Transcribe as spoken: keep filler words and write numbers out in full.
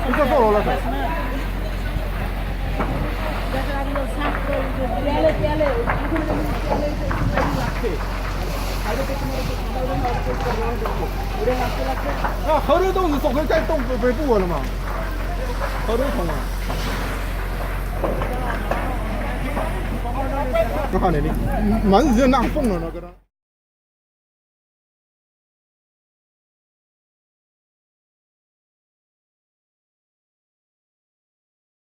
Ou pe fer la, sa? Ah, haro dong, so ke kai tong pe pu wala ma. Haro tong. Kan ni. Man, je na fong, no, no.